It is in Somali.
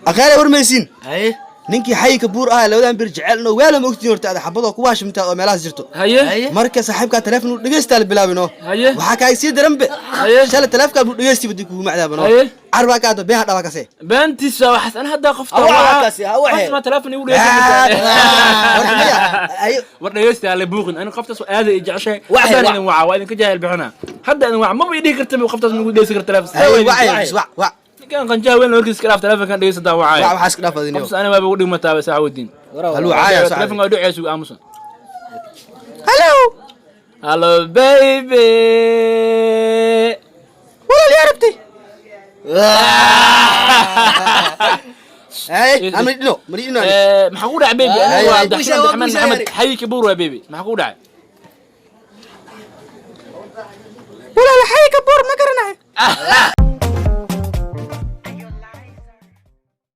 Aqaale warmaysiin. Haye. Ninkii xayika buur ah labadan bir jecel no weelo ma ogtiin horta ada xabadoo kuwa hashimtaa oo meelahaas jirto. Haye. Haye. Marka saaxiibkaa teleefon uu dhegeystaa la bilaabino. Haye. Waxaa kaaga sii daran be. Haye. Shalay teleefkaa buu dhegeysti badi kugu macdaabano. Haye. Carbaa kaado been hadhabaa kase. Beentiisa waxaas ana hadda qofta Ha waxa kaasi, ha waxe. Qofta ma telefoon igu Warka dhegeysan. Maya, ayo. War dhegeysta, la buuqin. Ani qoftaas aad ay jeceshahay. Waxe, haddaan wac. Idin waca waa idinka jaahil bixina. Hadda idin waca maba idhihi karta qoftaas ma igu dhegeysan karta telefoon. Ay, wacay bis, wac wac. Ninkan qanjaha weyn warkiisa iska dhaaf, telefoonkan dhegeysta haddaan wacaayo. Wac, waxaa iska dhaaf adiniyo. Qoftaas ani waaba ugu dhigmataa ba saaxawdiin. Haluu caaya soo. Telefoonka waa dhacaysa aamusan. Hello. Hello, baby. Walaal yaa rabtay. Ay, aan mari dhino, mari dhino. Maxaa ku dhacay, baby? Ay, Aniga waa ay, Cabdiraxmaan guusha, Cabdiraxmaan Maxamed guusha. Xayi Kabuur waa, baby. Maxaa ku dhacay? Walaal, xayika buur ma garanayo.